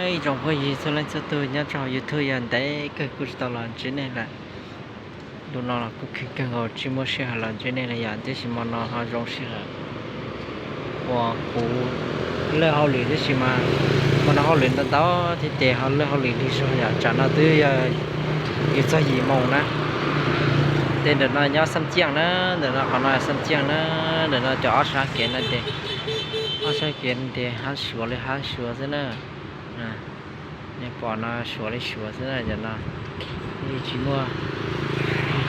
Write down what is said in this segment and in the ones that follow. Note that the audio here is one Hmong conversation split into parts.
Ib tsoom phooj ywg txhua leej txhua tus nyob rau hauv YouTube yog ntev kawg kuj tsis tau los ntsib nej lawm. Lub no los kuj khwv kawg nkaus tsis muaj sij hawm los ntsib nej li yom, tiam sis hmo no ho zoo sij hawm uas kuv lawj hauj lwm tib si mas, hmo no hauj lwm ntau ntau thiab ces ho lawj hauj lwm lig zog yom, tsam no twb yog yus txog yim moos na. Ces ntawm no nyob Xab Ciaj na, ntawm no qhov no Xab Ciaj na, ntawm no cov ob sab kev no ces, ob sab kev no ces hab suav li hab suav xwb na. Nej pom no suav li suav xwb na, cov no tsis muaj,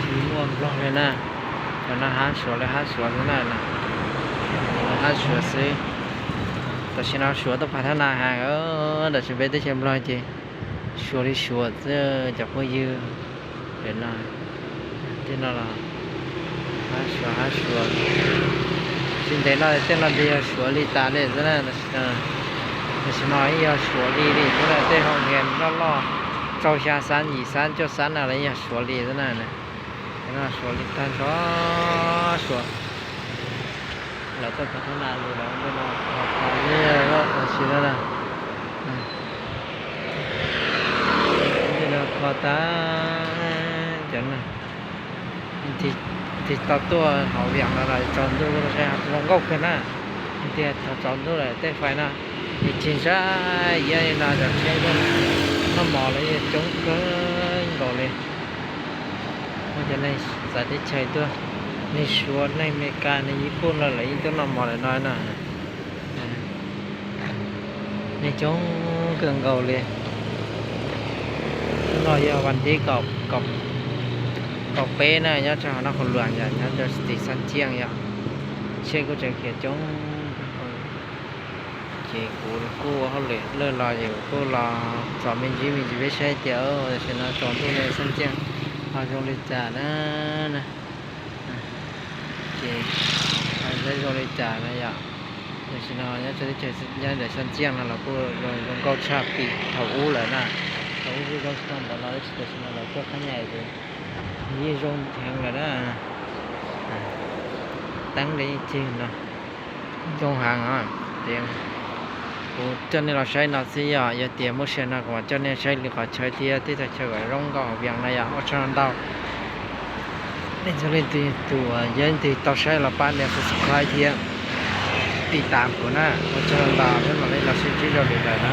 tsis muaj nplog li na. Cov no hab suav li hab suav xwb na, hab suav xwb. Tam sim no suav tuaj pag thab na heev, tam sim peb teb chaws Nplog ces suav li suav xwb cov phooj ywg. Ntawm no, tej no los hab suav hab suav. Tsis ntev no tej no ces yog suav li tas li xwb na. Tam sim no ib yog suav li li xwb na, tej hoo nyias loj loj, rau xya xab yim xab cuaj xab no los yog suav li xwb na. Suav li tag nrho, suav. Lawv tuaj pag thab na lawm, lawv ntej no kho tas, tam sim no na, ntej no kho tas. Cov no tig tau tuaj hauv Vias no los tsaus ntuj, zoo nkauj kawg na. Tias thaum tsaus ntuj lawm tej fais no, nws cig ntsab iab li no, cov tsheb tuaj noj mov los yeej coob kawg nkaus li. Muaj cov neeg txawv teb chaws tuaj, neeg Suav, neeg Amelikas, neeg Yiv Pum los lawv yeej tuaj noj mov lawm no na. Neeg coob kawg nkaus li. Hnub no yog vas thib kaum peb na, nyob rau hauv Naj Qhoo Luas yom, nyob rau tim Xab Ciaj yom. Tsheb kuj tseem khiav coob kawg nkaus. Ces kuv kuj ua hauj lwm lawj los ces kuv kuj los tsom me ntsis me ntsis peb saib tias tam sim no tsaus ntuj li Xab Ciaj ho zoo li cas na. Ces saib zoo li cas na yom. Tam sim no nyob rau teb chaws nyob ntawm Xab Ciaj no los kuj zoo nkauj tshaj pim thaum ub lawm na. Thaum ub kuj zoo tsis tau ntawd no, tab sis tam sim no lawv tuaj qhab nyais ces yeej zoo heev lawm na. Teeb li yeej cig no, zoo heev os. Ces kuv coj nej los saib no xwb yom, yog tias muaj sij hawm no kuv mam coj nej saib lwm qhov chaw thiab tej thaj chaw uas zoo nkauj hauv Vias no yom. Ua tsaug ntau nej txhua leej txhua tus uas yog leej twg tau saib los pab nias subscribe thiab tiv tas kuv na. Ua tsaug ntau, peb mam li los sib ntsib rau lwm daim na.